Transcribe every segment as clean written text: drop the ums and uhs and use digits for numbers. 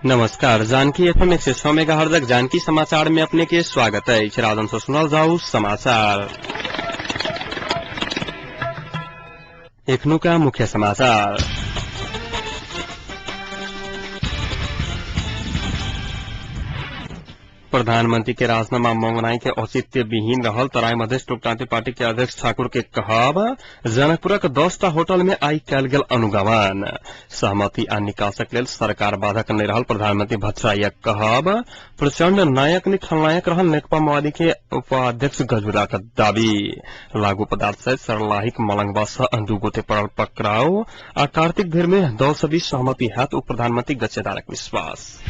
नमस्कार, जानकी एफएम 106 मेगाहर्जक जानकी समाचार में अपने के स्वागत है। राजन से सुनल जाऊ समाचार। एखनुका मुख्य समाचार। प्रधानमंत्री के राजीनामा मंगनाई के औचित्य विहीन रहल तराई मधेश लोकतांत्रिक पार्टी के अध्यक्ष ठाकुर के कहब। जनकपुरक 10टा होटल में आई कयल गेल अनुगमन। सहमति आ निकासक लेल सरकार बाधक नहि रहल प्रधानमंत्री भट्टराईक कहब। प्रचंड नायक नि खलनायक रहल नेकपा माओवादी के उपाध्यक्ष गजुराक दावी। लागू पदार्थ सहित सरलाहीक मलंगवा सँ 2 गोटे पड़ल पकड़ाव आ कार्तिक भरि में दल सबीच सहमति हैत उप प्रधानमंत्री गच्छेदारक विश्वास।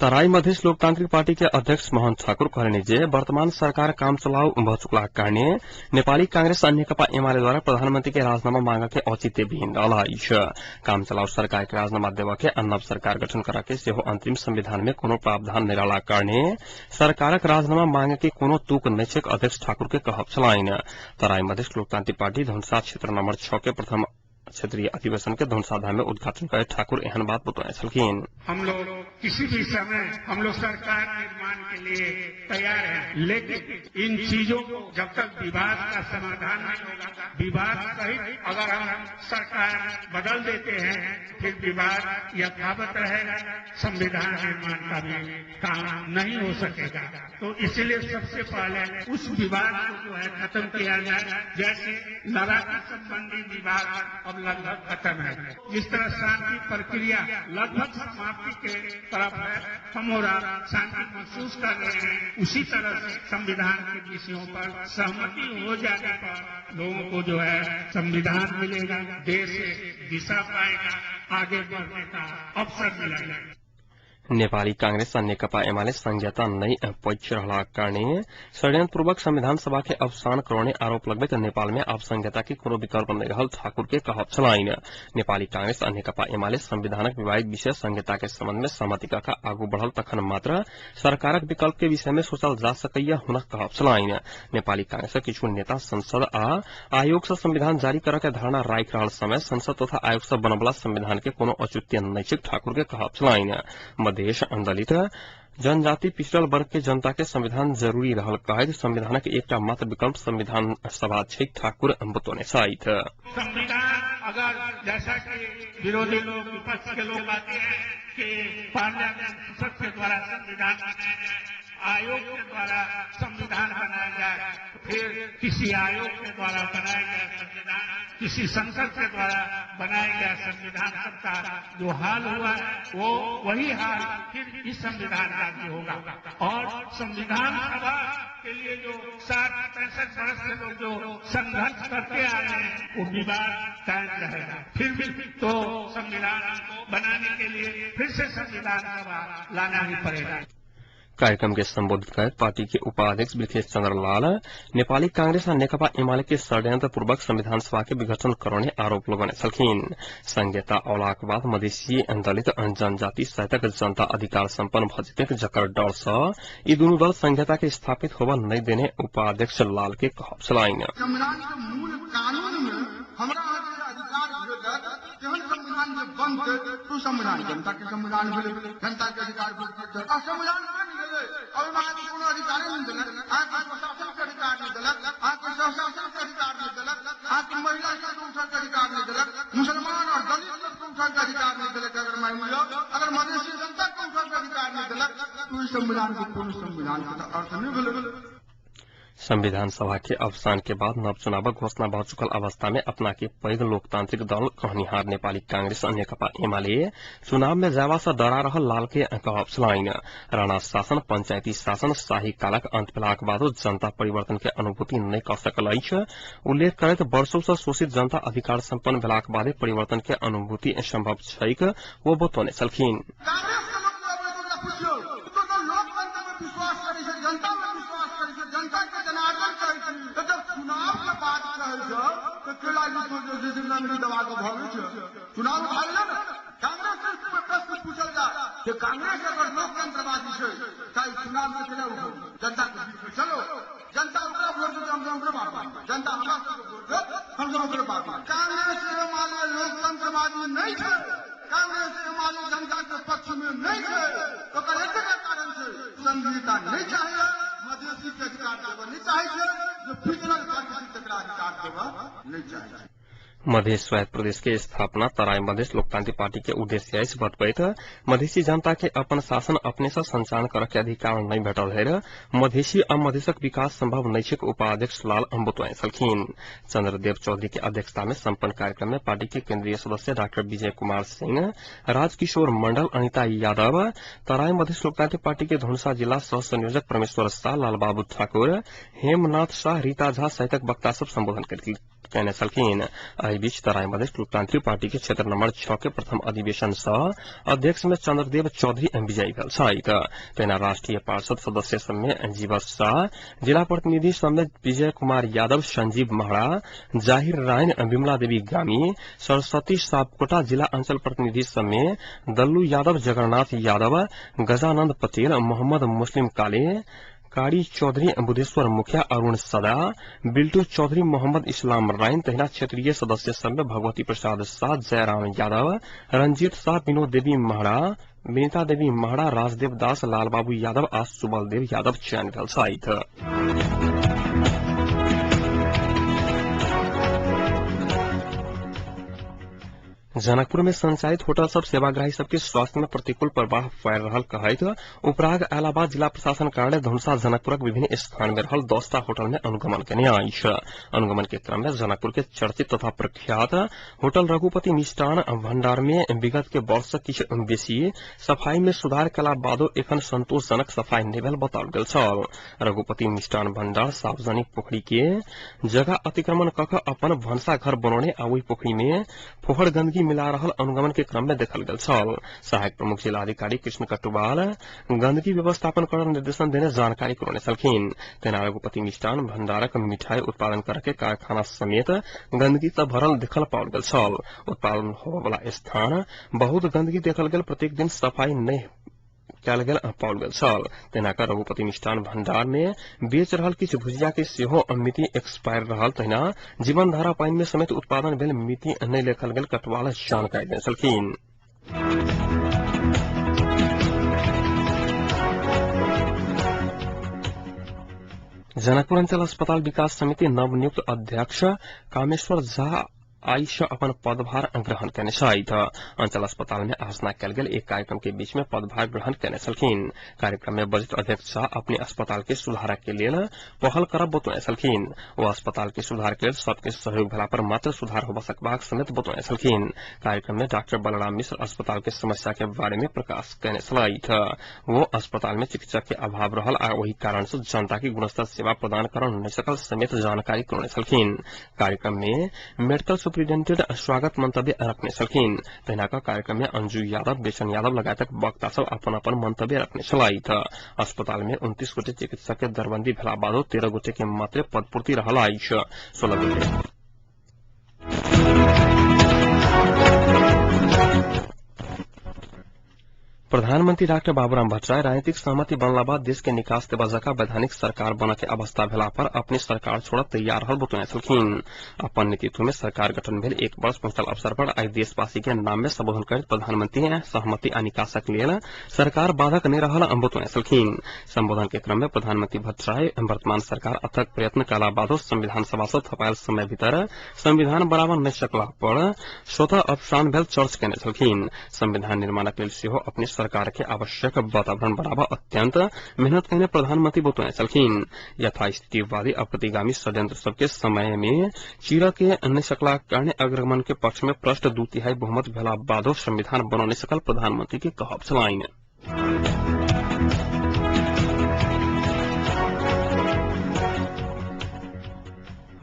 तराई मधेश लोकतांत्रिक पार्टी के अध्यक्ष मोहन ठाकुर कहलनि जे वर्तमान सरकार काम चलाऊ भ चुकलाक कारणे नेपाली कांग्रेस आ नेकपा एमाले द्वारा प्रधानमंत्री के राजीनामा मांग के औचित्य विहीन रहल अछि। काम चलाऊ सरकार के राजीनामा देबऽ के आ नव सरकार गठन करऽ के सेहो अंतरिम संविधान में कोनो प्रावधान नहि रहलाक कारणे सरकारक राजीनामा मांग के कोनो तुक नहि छैक अध्यक्ष ठाकुर के कहब छलनि। तराई मधेश लोकतांत्रिक पार्टी धनुषा क्षेत्र नंबर 6 के प्रथम क्षेत्रीय अधिवेशन के धनुषाधाम में उद्घाटन करे ठाकुर एहन बात बतौने छलखिन। हम लोग किसी भी समय हम लोग सरकार निर्माण के लिए तैयार हैं, लेकिन इन चीजों को जब तक विवाद का समाधान नहीं होगा, विवाद सहित अगर हम सरकार बदल देते हैं फिर विवाद यथावत रहेगा, संविधान निर्माण का भी काम नहीं हो सकेगा। तो इसलिए सबसे पहले उस विवाद को जो है खत्म किया जाए। जैसे लड़ाकू संबंधी विवाद अब लगभग खत्म है, जिस तरह शांति प्रक्रिया लगभग समाप्ति के तरफ है, हम और आप शांति महसूस कर रहे हैं, उसी तरह से संविधान के विषयों पर सहमति हो जाने पर लोगों को जो है संविधान मिलेगा, देश दिशा पाएगा, आगे बढ़ने का अवसर मिलेगा। नेपाली कांग्रेस आ नेकपा एमाले संघीयता नहि पैच रहलाक कारणे षड्यंत्रपूर्वक संविधान सभा के अवसान करौने आरोप लगबैत नेपाल में आब संघीयता के कोनो विकल्प नहि रहल ठाकुर के कहब छलनि। नेपाली कांग्रेस आ नेकपा एमाले संविधानक विवादित विषय संघीयता के संबंध में सहमति कऽ के आगू बढ़ल तखन मात्र सरकारक विकल्प के विषय में सोचल जा सकैया हुनक कहब छलनि। नेपाली कांग्रेसक किछु नेता संसद आ आयोग सँ संविधान जारी करऽ के धारणा राखि रहल समय संसद तथा आयोग सँ बनबला संविधान के कोनो औचित्य नहि छैक ठाकुर के कहब छलनि। मधेश दलित जनजाति पिछड़ल वर्ग के जनता के संविधान जरूरी रहल कहैत संविधानक एकटा मात्र विकल्प संविधान सभा छैक ठाकुर बतौने छथि। संविधान अगर जैसा कि विरोधी लोग विपक्ष के लोग आते हैं कि पार्लियामेंट संसद के द्वारा संविधान बनाया जाए, आयोग के द्वारा संविधान बनाया जाए, फिर किसी आयोग के द्वारा बनाया गया संविधान, किसी संसद के द्वारा बनाया गया संविधान, सबका जो हाल हुआ वो वही हाल फिर इस संविधान का भी होगा। और संविधान सभा के लिए जो 60-65 बरस से लोग जो संघर्ष करते आए हैं वो विवाद कायम रहेगा। फिर भी तो संविधान बनाने के लिए फिर से संविधान सभा लाना ही पड़ेगा। कार्यक्रम के संबोधित करैत पार्टी के उपाध्यक्ष बिरखेश चंद्र लाल नेपाली कांग्रेस आ नेकपा एमाले के षड्यंत्र पूर्वक संविधान सभा के विघटन करौने आरोप लगौने छलखिन। संघीयता औलाक बाद मधेसी दलित जनजाति सहितक जनता अधिकार सम्पन्न भ जेतैक जकर डर सँ ई दुनू दल संघीयता के स्थापित होबऽ नहि देने उपाध्यक्ष लाल के कहब छलनि। संविधान के मूल कानून में हमरा अधिकार भेटत तेहन संविधान जे बनतै तो संविधान जनता के संविधान भेलै, जनता के अधिकार भेटतै। आ संविधान बनि गेलै और ओहिमे अहाँके कोनो अधिकारे नहि देलक, अहाँके प्रशासन के अधिकार नहि देलक, अहाँके स्वशासन के अधिकार नहि देलक, अहाँके महिला सबके उठऽ के अधिकार नहि देलक, मुसलमान और दलित सबके उठऽ के अधिकार नहि देलक। अगर मानि लिअ अगर मधेसी जनता के उठऽ के अधिकार नहि देलक तो ई संविधान के कोनो संविधान के तऽ अर्थ नहि भेलै। संविधान सभा के अवसान के बाद नव चुनावक घोषणा भ चुकल अवस्था में अपना के पैघ लोकतांत्रिक दल कहनिहार नेपाली कांग्रेस आ नेकपा एमाले चुनाव में जावा सँ डरा रहल लाल के कहब छलनि। राणा शासन, पंचायती शासन, शाही कालक अंत भेलाक बादो जनता परिवर्तन के अनुभूति नहि कऽ सकल अछि उल्लेख करैत वर्षो सँ शोषित जनता अधिकार सम्पन्न भेलाक बादे परिवर्तन के अनुभूति संभव छैक वो बतौने छलखिन। चुनाव भागले ने कांग्रेस से प्रश्न पूछल जाए कि कांग्रेस अगर लोकतंत्रवादी छै तऽ चुनाव में केना उठो, जनता के बीच में चलो, जनता ओकरा वोट देतै हम ओकरे बात, जनता हमरा सबके वोट देत हम सब ओकरे बात। कांग्रेस माने लोकतंत्र माओवादी नहीं छै, कांग्रेस एमाले जनता के पक्ष में नहीं छै, ओकर एतेक कारण छै संघीयता नहीं चाहिए, मधेसी के अधिकार देबऽ नहीं चाहै छै, जो पिछड़ल वर्ग छै तकरा अधिकार देबऽ नहीं चाहै छै। मधेश स्वायत्त प्रदेश के स्थापना तराई मधेश लोकतांत्रिक पार्टी के उद्देश्य अछि बतबैत मधेसी जनता के अपन शासन अपने से संचालन करऽ के अधिकार नहीं भेटल है मधेसी आ मधेशक विकास संभव नहीं छै उपाध्यक्ष लाल बतौने छलखिन। चंद्रदेव चौधरी के अध्यक्षता में संपन्न कार्यक्रम में पार्टी के केंद्रीय सदस्य डॉक्टर विजय कुमार सिंह, राजकिशोर मंडल, अनिता यादव, तराई मधेश लोकतांत्रिक पार्टी के धनुषा जिला सह संयोजक परमेश्वर शाह, लालबाबू ठाकुर, हेमनाथ शाह, रीता झा सहितक वक्ता सब संबोधन केने छलखिन। एहि बीच तराई मधेश लोकतांत्रिक पार्टी के क्षेत्र नंबर 6 के प्रथम अधिवेशन सह अध्यक्ष में चंद्रदेव चौधरी विजयी भेल छथि। तहिना राष्ट्रीय पार्षद सदस्य सब में जीवस शाह, जिला प्रतिनिधि सब में विजय कुमार यादव, संजीव महरा, जाहिर रायन, विमला देवी गामी, सरस्वती सापकोटा, जिला अंचल प्रतिनिधि सब में दल्लू यादव, जगन्नाथ यादव, गजानंद पटेल, मोहम्मद मुस्लिम काले, कारी चौधरी, बुधेश्वर मुखिया, अरुण सदा, बिल्टू चौधरी, मोहम्मद इस्लाम राइन, तहिना क्षेत्रीय सदस्य सब में भगवती प्रसाद शाह, जयराम यादव, रंजीत शाह, विनोद देवी महरा, विनीता देवी महरा, राजदेव दास, लालबाबू यादव आ सुबल देव यादव चयन भेल छथि। जनकपुर में संचालित होटल सब सेवाग्राही सबके स्वास्थ्य में प्रतिकूल प्रभाव पड़ि रहल कहैत उपराग अयलाबाद जिला प्रशासन कार्यालय धनुषा जनकपुरक विभिन्न स्थान में रहल 10टा होटल में अनुगमन केने अछि। अनुगमन के क्रम में जनकपुर के चर्चित तथा प्रख्यात होटल रघुपति मिष्टान भंडार में विगत के वर्ष किछु बेसी सफाई में सुधार कला बादो एखन संतोषजनक सफाई नहि भेल बताओल गेल छल। रघुपति मिष्टान भंडार सार्वजनिक पोखरी के जगह अतिक्रमण कऽ कऽ अपन भनसा घर बनौने आ ओहि पोखरी में फोहर गंदगी मिला रहल अनुगमन के क्रम में देखल गेल छल। सहायक प्रमुख जिलाधिकारी कृष्ण कटुवाल गंदगी व्यवस्थापन कर निर्देशन देने जानकारी करौने छलखिन। तेना रघुपति मिष्टान भंडारक मिठाई उत्पादन करे के कारखाना समेत गंदगी से भरल देखल पाओल गेल छल। उत्पादन होबय वाला स्थान बहुत गंदगी देखल गेल, प्रत्येक दिन सफाई नहि कयल गेल पाओल गेल छल। तेना कऽ रघुपति मिष्टान भंडार में बेच रहल किछु भुजिया के सेहो मिति एक्सपायर रहल, तहिना जीवनधारा पानि में समेत उत्पादन भेल मिति नहि लिखल गेल कटवाल जानकारी देने छलखिन। जनकपुर अंचल अस्पताल विकास समिति नवनियुक्त अध्यक्ष कामेश्वर झा आइ सँ अपन पदभार ग्रहण केने छथि। अंचल अस्पताल में आयोजना कयल गेल एक कार्यक्रम के बीच में पदभार ग्रहण केने छलखिन। कार्यक्रम में बजट अध्यक्ष झा अपने अस्पताल के सुधार के लेल पहल करब बतौने छलखिन। ओ अस्पताल के सुधार के लेल सबके सहयोग भेला पर मात्र सुधार होबय सकबाक समेत बतौने छलखिन। कार्यक्रम में डॉक्टर बलराम मिश्र अस्पताल के समस्या के बारे में प्रकाश केने छलथि। वो अस्पताल में चिकित्सक के अभाव रहल आ ओहि कारण से जनता के गुणस्तर सेवा प्रदान कर नहि सकल समेत जानकारी करौने छलखिन। कार्यक्रम में मेडिकल सुपरिटेंडेंट स्वागत मंतव्य रखने छलखिन। तहिना कऽ कार्यक्रम में अंजू यादव, बेचन यादव लगायतक वक्ता सब अपन अपन मंतव्य रखने छलथि। अस्पताल में 29 गोटे चिकित्सक के दरबंदी भेला बादो 13 गोटे के मात्र पदपूर्ति रहल अछि। 16 गोटे प्रधानमंत्री डॉक्टर बाबूराम भट्टराई राजनीतिक सहमति बनला बाद देश के निकास देबा जकाँ वैधानिक सरकार बनऽ के अवस्था भेला पर अपने सरकार छोड़ऽ तैयार रहल बतौने छलखिन। अपन नेतृत्व में सरकार गठन भेल 1 वर्ष पहुंचल अवसर पर आइ देशवासी के नाम में संबोधन करैत प्रधानमंत्री सहमति आ निकासक लेल सरकार बाधक नहि रहल बतौने छलखिन। संबोधन के क्रम में प्रधानमंत्री भट्टराई वर्तमान सरकार अथक प्रयत्न कयला बादो संविधान सभा सँ थपायल समय भीतर संविधान बनाबऽ नहि सकला पर स्वतः अवसान भेल चर्च केने छलखिन। संविधान निर्माणक लेल सेहो अपने सरकार के आवश्यक वातावरण बनाबऽ अत्यंत मेहनत केने प्रधानमंत्री बतौने छलखिन। यथास्थितिवादी अप्रतिगामी षड्यंत्र सबके समय में चीरऽ के नहि सकलाक कारणे अग्रगमन के पक्ष में प्रष्ट 2/3 बहुमत भेला बादो संविधान बनऽ नहि सकल प्रधानमंत्री के कहब छलनि।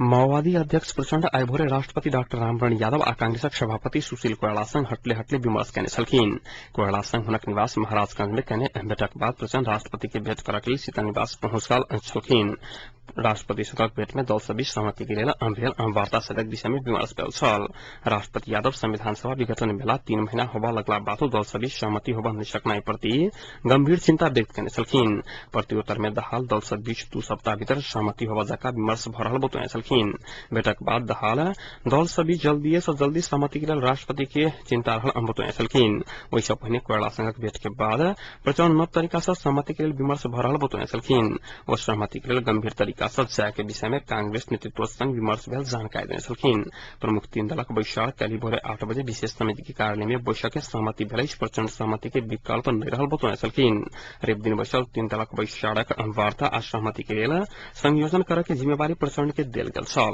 माओवादी अध्यक्ष प्रचण्ड आइ भोरे राष्ट्रपति डाक्टर रामवरण यादव आ कांग्रेसक सभापति सुशील कोइराला संग हटले हटले विमर्श केने छलखिन। कोइराला संग हुनक निवास महाराजगंज में केने भेटक बाद प्रचण्ड राष्ट्रपति के भेंट करक लेल सीता निवास पहुंचल छलखिन। राष्ट्रपति संगक भेंट में दल सब बीच सहमति के लेल भेल वार्ता सहितक विषय में विमर्श भेल छल। राष्ट्रपति यादव संविधान सभा विघटन भेला 3 महीना होबय लगला बादो दल सब बीच सहमति होबय नहि सकनाइ प्रति गंभीर चिंता व्यक्त केने छलखिन। प्रत्युत्तर में दाहाल दल सब बीच 2 सप्ताह भीतर सहमति होबय जकाँ विमर्श भऽ रहल बतौने छलखिन। छलखिन। भेटक बाद दाहाल दल सभी जल्दीए से जल्दी सहमति के लेल राष्ट्रपति के चिंता रहल बतौने छलखिन। ओहि से पहिने कोइराला संगक भेट के बाद प्रचण्ड नव तरीका से सहमति के लेल विमर्श भ रहल बतौने छलखिन। ओ सहमति के लेल गंभीर तरीका से जाय के विषय में कांग्रेस नेतृत्व संग विमर्श भेल जानकारी देने छलखिन। प्रमुख तीन दलक बैसार काल्हि भोरे 8 बजे विशेष समिति के कार्यालय में बैसक के सहमति भेल अछि। प्रचण्ड सहमति के विकल्प नहि रहल बतौने छलखिन। रवि दिन बैसल तीन दलक बैसारक वार्ता आ सहमति के लेल संयोजन करय के जिम्मेवारी प्रचण्ड के देल गेल छल।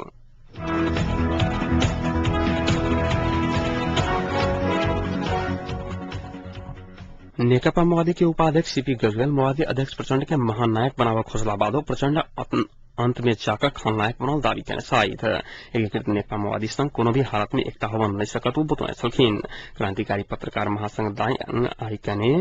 नेकपा माओवादी के उपाध्यक्ष सीपी गजुरेल माओवादी अध्यक्ष प्रचण्ड के महानायक बनाबऽ खोजला बादो प्रचण्ड अंत में जाकर खलनायक बनल दावी केने छथि। एकीकृत नेकपा माओवादी संग कोनो भी हालत में एकता होबऽ नहि सकत ओ बतौने छलखिन। क्रांतिकारी पत्रकार महासंघ दाई आइ केने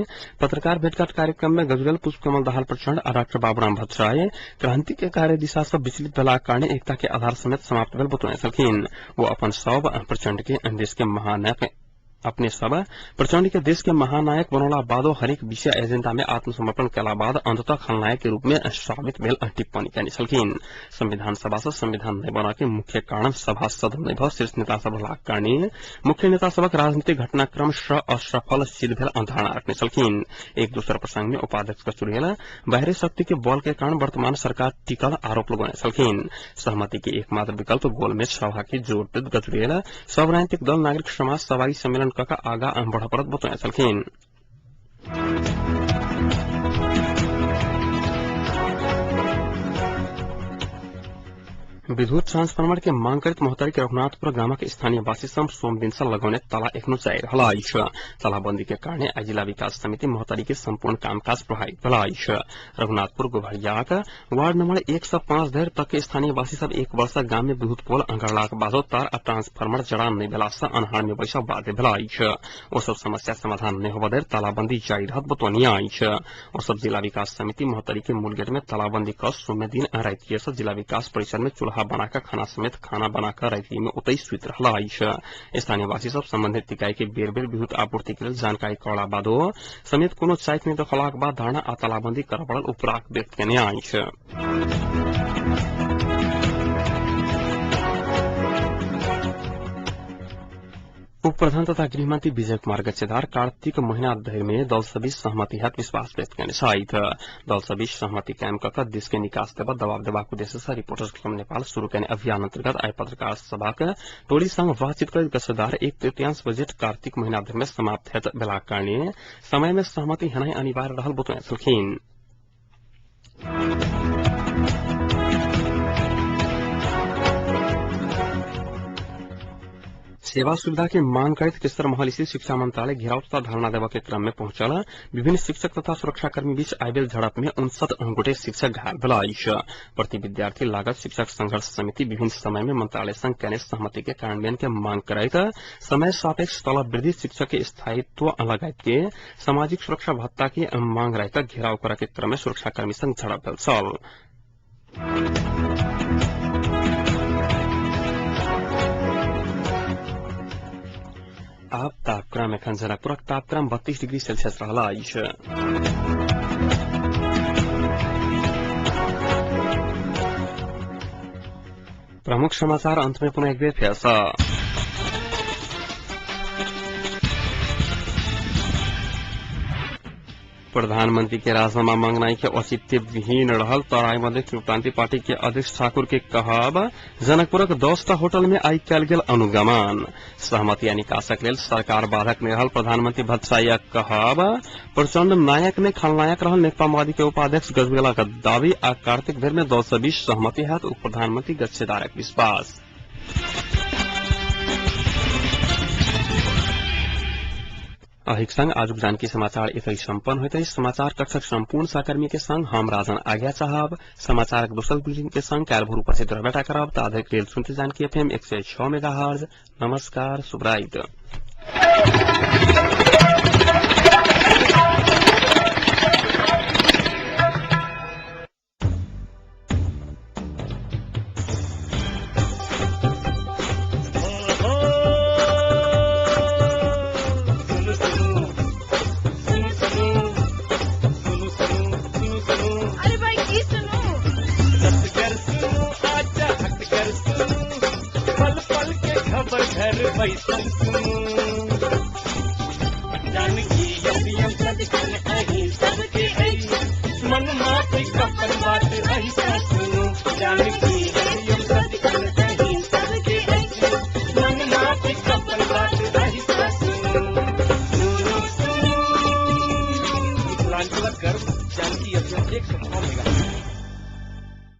पत्रकार भेटघाट कार्यक्रम में गजुरेल पुष्पकमल दाहाल प्रचण्ड आ डाक्टर बाबूराम भट्टराई क्रांति के कार्य दिशा से विचलित भेलाक कारणे एकता के आधार समेत समाप्त भेल बतौने छलखिन। वो अपन सब प्रचण्ड के देश के महानायक अपने सब प्रचण्ड के देश के महानायक बनौला बादो हरेक विषय एजेंडा में आत्मसमर्पण कला बाद अंततः खलनायक के रूप में साबित भेल टिप्पणी केने छलखिन। संविधान सभा से संविधान नहि बना के मुख्य कारण सभासद नहि भ शीर्ष नेता सब रहलाक कारणे मुख्य नेता सबक राजनीतिक घटनाक्रम स असफल सिद्ध भेल धारणा रखने छलखिन। एक दोसर प्रसंग में उपाध्यक्ष गजुरेल बाहरी शक्ति के बल के कारण वर्तमान सरकार टिकल आरोप लगौने छलखिन। सहमति के एकमात्र विकल्प गोलमेज सभा के जोड़ दैत गजुरेल सब राजनीतिक दल नागरिक समाज सहभागी सम्मेलन कका आगा बढ़ पड़त बतौने छलखिन। विद्युत ट्रांसफार्मर के मांग करैत महोत्तरी के रघुनाथपुर ग्रामक स्थानीय वासी सब सोम दिन से लगौने ताला एखनो जारी रहल अछि। तालाबंदी के कारणे आइ जिला विकास समिति महोत्तरी के संपूर्ण कामकाज प्रभावित भेल अछि। रघुनाथपुर गोभरियाक वार्ड नंबर 1 से 5 धरि तक के स्थानीय वासी सब एक वर्ष गाम में विद्युत पोल अंगड़लाक बादो तार आ ट्रांसफार्मर जड़ान नहि भेला से अन्हार में बैसब बाध्य भेल अछि। ओ सब समस्या समाधान नहि होबय धरि तालाबंदी जारी रहत बतौने अछि। ओ सब जिला विकास समिति महोत्तरी के मूल गेट में तालाबंदी क सोम दिन रातिये से जिला विकास परिसर में चूल्हा बनाकर खाना समेत खाना बनाकर राति में ओतहि सुति रहल अछि। स्थानीयवासी सब संबंधित इकाई के बेर बेर विद्युत आपूर्ति के लेल जानकारी करला बादो समेत कोनो चाइक नहि देखलाक बाद धरना आ तालाबंदी करऽ पड़ल उपराग व्यक्त केने अछि। उप प्रधान तथा गृहमंत्री विजय कुमार गच्छेदार कार्तिक महीना धरि में दल सबीच सहमति हैत विश्वास व्यक्त केने छथि। दल सबीच सहमति कायम क कऽ देश के निकास देबऽ दबाव देबाक उद्देश्य से रिपोर्टर्स क्लब नेपाल शुरू केने अभियान अंतर्गत आइ पत्रकार सभाक टोली संग बातचीत करैत गच्छेदार 1/3 बजट कार्तिक महीना धरि में समाप्त हैत भेलाक कारणे समय में सहमति हेनाइ अनिवार्य रहल बतौने छलखिन। सेवा सुविधा के मांग करैत केसर महल स्थित शिक्षा मंत्रालय घेराव तथा धरना देबऽ के क्रम में पहुंचल विभिन्न शिक्षक तथा सुरक्षाकर्मी बीच आबि झड़प में 59 गोटे शिक्षक घायल भेल अछि। प्रति विद्यार्थी लागत शिक्षक संघर्ष समिति विभिन्न समय में मंत्रालय संग केने सहमति के कार्यान्वयन के मांग करैत समय सापेक्ष तलब वृद्धि, शिक्षक के स्थायित्व लगायत के सामाजिक सुरक्षा भत्ता के मांग राखि घेराव करऽ के क्रम में सुरक्षाकर्मी संग झड़प भेल छल। आब तापक्रम एखन जनकपुरक तापक्रम 32 डिग्री सेल्सियस रहल अछि। प्रमुख समाचार अंत में पुनः एक बेर फेर सँ। प्रधानमंत्री के राजीनामा मांगनाई के औचित्य विहीन रहल तराई मध्य क्रांति पार्टी के अध्यक्ष ठाकुर के कहब। जनकपुरक 10टा होटल में आइ कयल गेल अनुगमन। सहमति आ निकासक लेल सरकार बाधक नहि रहल प्रधानमंत्री भट्टराईक कहब। प्रचण्ड नायक ने खलनायक रहल नेकपा माओवादी के उपाध्यक्ष गजुरेलाक दावी आ कार्तिक भरि में 10 से 20 सहमति हैत उप प्रधानमंत्री गच्छेदारक विश्वास। अहिक संग आजुक जानकी समाचार एतहि सम्पन्न होइत अछि। समाचार कक्षक सम्पूर्ण सहकर्मी के संग हम राजन आज्ञा चाहब। समाचारक दोसर बुलेटिन के संग काल्हि भोर उपस्थित रहबेटा करब। ताधरि लेल सुनते जानकी एफएम 106 मेगाहर्ज। नमस्कार, शुभराइत। अरे भाई की सुनू। बैसल सुनू। जानकी एफएम सदिखन अहीं सबके अछि, मन माफिक अपन बात अहीं सुनू। जानकी एफएम सदिखन अहीं सबके अछि, मन माफिक अपन बात अहीं सुनू। सुनू सुनू मिथिलांचलक गर्व जानकी एफएम 106 मेगा।